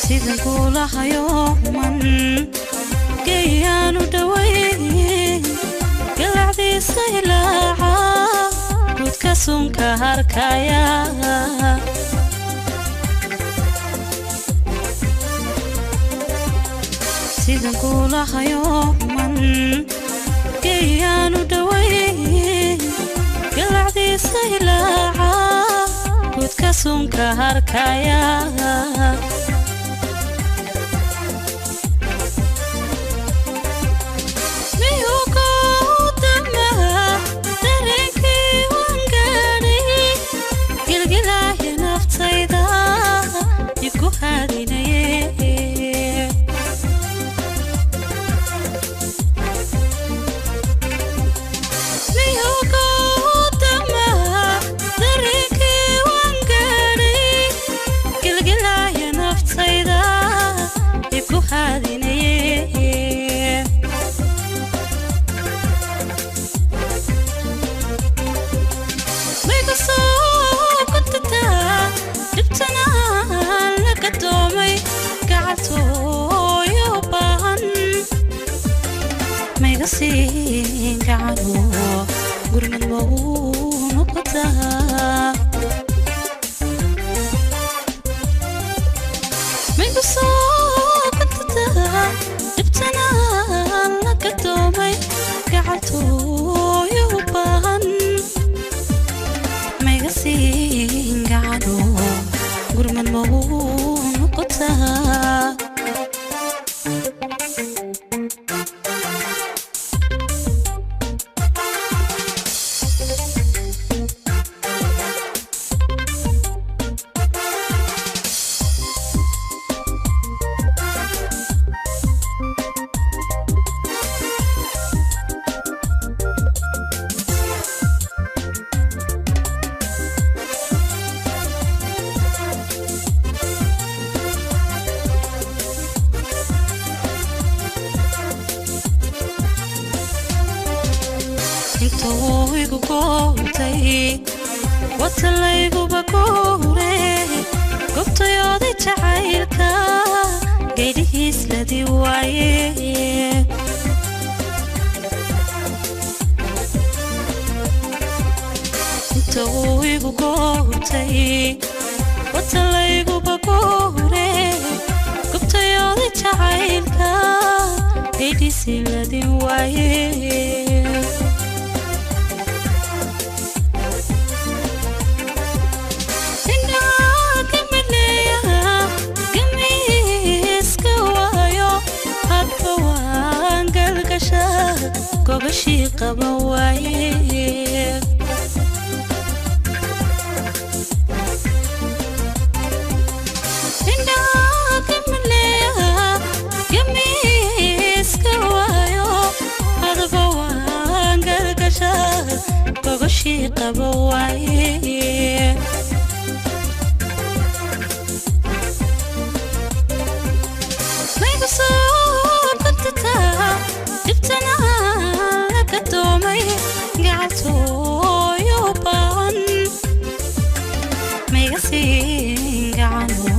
Sidan kulahayo man geeyaanu dhawayn galacdiisa ilaaca gudka sunka harkaya. Sidan kulahayo man geeyaanu dhawayn galacdiisa ilaaca gudka sunka harkaya. Gurmad mau noqotaa maygu soo kuntataa dhibtana laga doomay gacantooyo u baahan mayga siin gacano gurmad mau noqotaa. Intuu igu goobtay watalayguba goore gobtayooday jacaylka geydhihiis ladi waaye. Intuu igu goobtay watalayguba goore gobtayooday jacaylka geydhihiis ladi waaye. Gogashii qaban waaye. Indhaha gamaleeya gamiiska waayo hadba waan galgashaa gogashii qaban waaye. Maygu soo kuntataa dhibtana laga doomay gacantooyo baahan mayga siin gacano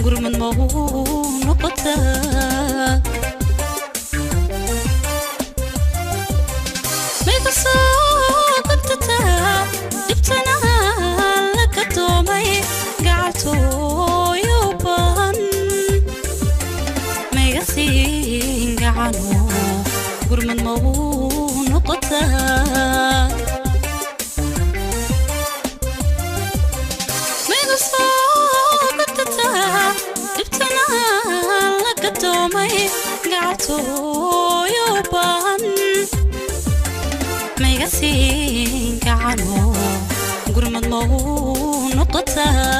gurmad mau noqotaa maygu soo kuntataa dhibtana laga doomay gacantooyo baahan mayga siin gacano gurmad mau noqotaa. Maygu soo kuntataa dhibtana laga doomay gacantooyo baahan mayga siin gacano gurmad mau noqotaa. Noqotaa.